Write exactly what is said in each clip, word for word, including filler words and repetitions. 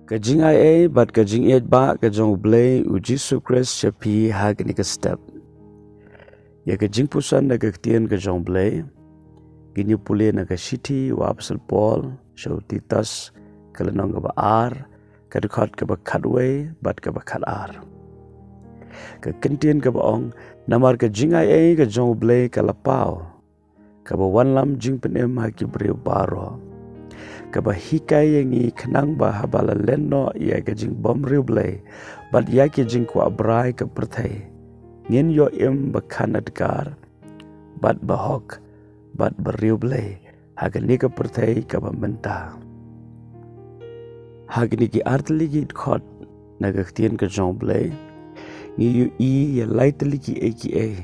Ka jingaiei bad ka jingïeit ba ka jong U Blei U Jisu Khrist sha phi ha kane ka step. Ïa ka jingpuson da ka ktien ka jong U Blei ngin ïa pule na ka shithi u Apostol Paul sha u Titus, ka lynnong kaba ar, ka dkhot kaba khatwei bad kaba khatar. Ka kyntien kaba ong, namar ka jingaiei ka jong U Blei ka la paw, kaba wanlam jingpynim ha ki briew baroh, kaba hikai ïa ngi khnang ba haba la len noh ïa ka jingbymriewblei bad ïa ki jingkwah brai ka pyrthei, ngin ïoh im ba khana dkar bad ba hok bad ba riewblei ha kane ka pyrthei kaba mynta. Ha kine ki artylli ki dkhot na ka ktien ka jong U Blei ngi ïohi ïa lai tylli kiei kiei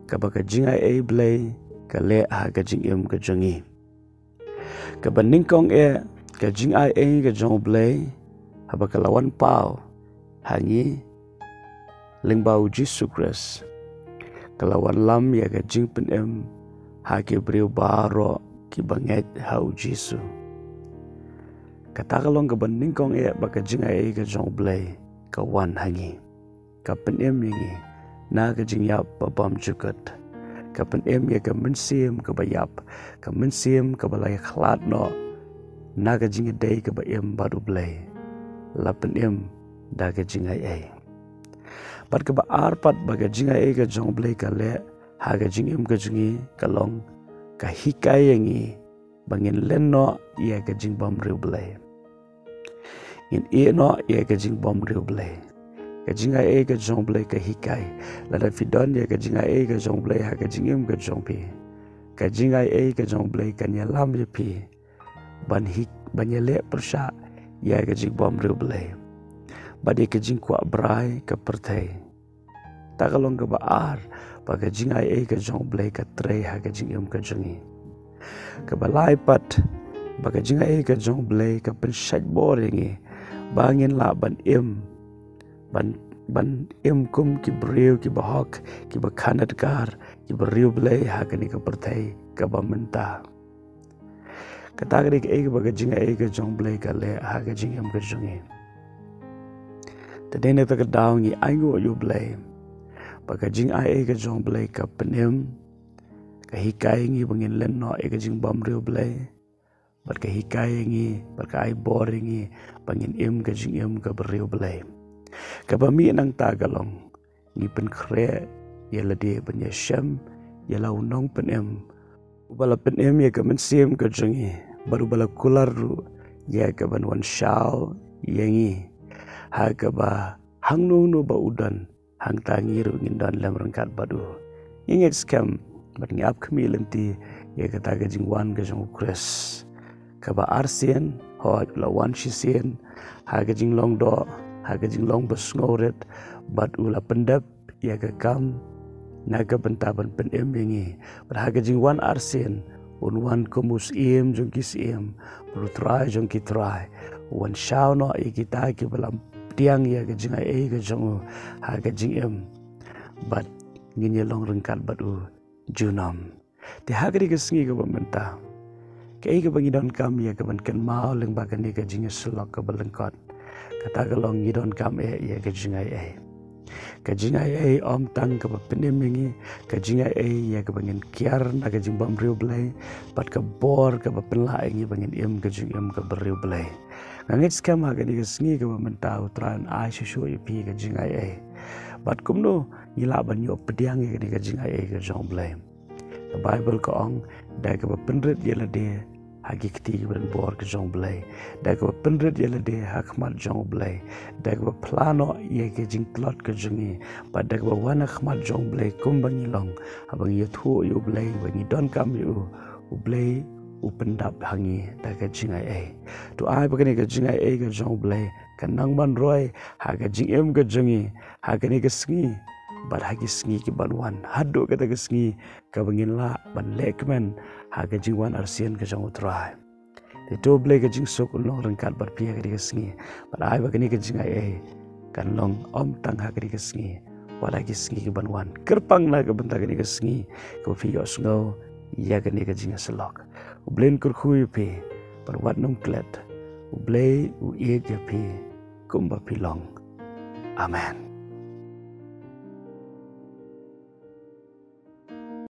kaba ka jingaiei Blei ka leh ha ka jingim ka jong ngi. Kaba nyngkong eh, ka jingaiei ka jong U Blei haba ka la wan paw ha ngi lyngba U Jisu Khrist, ka la wanlam ïa ka jingpynim ha ki briew baroh kiba ngeit ha U Jisu. Kata ka long kaba nyngkong eh ba ka jingaiei ka jong U Blei ka wan ha ngi, ka pynim ïa ngi na ka jingïap ba bymjukut, ka pynim ïa ka mynsiem kaba ïap, ka mynsiem kaba la ïakhlad noh na ka jingïadei kaba im bad U Blei, la pynim da ka jingaiei. Bad kaba ar pat ba ka jingaiei ka jong U Blei ka leh ha ka jingim ka jong ngi ka long ka hikai ïa ngi ba ngin len noh ïa ka jingbymriewblei. Ngin ïeh noh ïa ka jingbymriewblei. Ka jingaiei ka jong U Blei ka hikai, lada phi don ïa ka jingaiei ka jong U Blei ha ka jingim ka jong phi, ka jingaiei ka jong U Blei kan ïalam ïa phi ban hik, ban ïaleh pyrshah ïa ka jingbymriewblei bad ïa ka jingkwah brai ka pyrthei. Ta ka long kaba ar ba ka jingaiei ka jong U Blei ka trei ha ka jingim ka jong ngi. Kaba lai pat, ba ka jingaiei ka jong U Blei ka pynshait bor ïa ngi ba ngin lah ban im, ban, ban im kum ki briew kiba hok, kiba khana dkar, kiba riewblei ha kane ka pyrthei kaba mynta. Kata ka dei kaei kaba ka jingaiei ka jong U Blei ka leh ha ka jingim ka jong ngi. Te dei na kata ka daw ngi ainguh ïa U Blei ba ka jingaiei ka jong U Blei ka pynim, ka hikai ïa ngi ba ngin len noh ïa ka jingbymriewblei, bad ka hikai ïa ngi, bad ka ai bor ïa ngi ba ngin im ka jingim kaba riewblei. Kaba mih nangta ka long ngi pynkhreh ïa lade ban ïashem ïa la u nongpynim, uba la pynim ïa ka mynsiem ka jong ngi, bad uba la kular ruh ïa ka ban wan shaw ïa ngi, ha kaba hangno hangno ba u don, hangta ngi ruh ngin don lem ryngkat bad u. Ngi ngeit skhem bad ngi ap khmih lynti ïa kata ka jingwan ka jong U Khrist, kaba arsien, hooid, u la wan shisien ha ka jinglong doh, ha ka jinglong ba sngewrit, bad u la pyndep ïa ka kam na ka bynta ban pynim ïa ngi. Bad ha ka jingwan arsien, un wan kum u Syiem jong ki syiem, bad u Trai jong ki trai. Un wan shaw noh ïa kita kiba la pdiang ïa ka jingaiei ka jong u ha ka jingim, bad ngin ïalong ryngkat bad u junom. Te ha kane ka sngi kaba mynta, kaei kaba ngi donkam ïa kaban kynmaw lyngba kane ka jingïasyllok kaba lyngkot, kata ka long ngi donkam eh ïa ka jingaiei. Ka jingaiei ym tang kaba pynim ïa ngi, ka jingaiei ïa kaba ngin kiar na ka jingbymriewblei, bad ka bor kaba pynlah ïa ngi ba ngin im ka jingim kaba riewblei. Nga ngeit skhem ha kane ka sngi kaba mynta U Trai un ai shuh shuh ïa phi ka jingaiei. Bad kumno ngi lah ban ïoh pdiang ïa kane ka jingaiei ka jong U Blei? Ka Baibl ka ong, da kaba pynrit ïa lade ha ki kti kiba donbor ka jong U Blei, da kaba pynrit ïa lade ha khmat jong U Blei, da kaba phla noh ïa ka jingtlot ka jong ngi, bad da kaba wan ha khmat jong U Blei kumba ngi long, haba ngi ïathuh ïa U Blei ba ngi donkam ïa u, U Blei u pyndap ha ngi da ka jingaiei. To ai ba kane ka jingaiei ka jong U Blei kan nang ban roi ha ka jingim ka jong ngi ha kane ka sngi, bad ha ki sngi kiban wan, haduh kata ka sngi kaba ngin lah ban lehkmen ha ka jingwan arsien ka jong U Trai. Te to U Blei ka jingsuk un long ryngkat bad phi ha kane ka sngi, bad ai ba kane ka jingaiei kan long ym tang ha kane ka sngi, wat ha ki sngi kiban wan. Kyrpang na ka bynta kane ka sngi kaba phi ïohsngew ïa kane ka jingïasyllok. U Blei un kyrkhu ïa phi, bad wat nym klet, U Blei u ïeit ïa phi kumba phi long. Amen.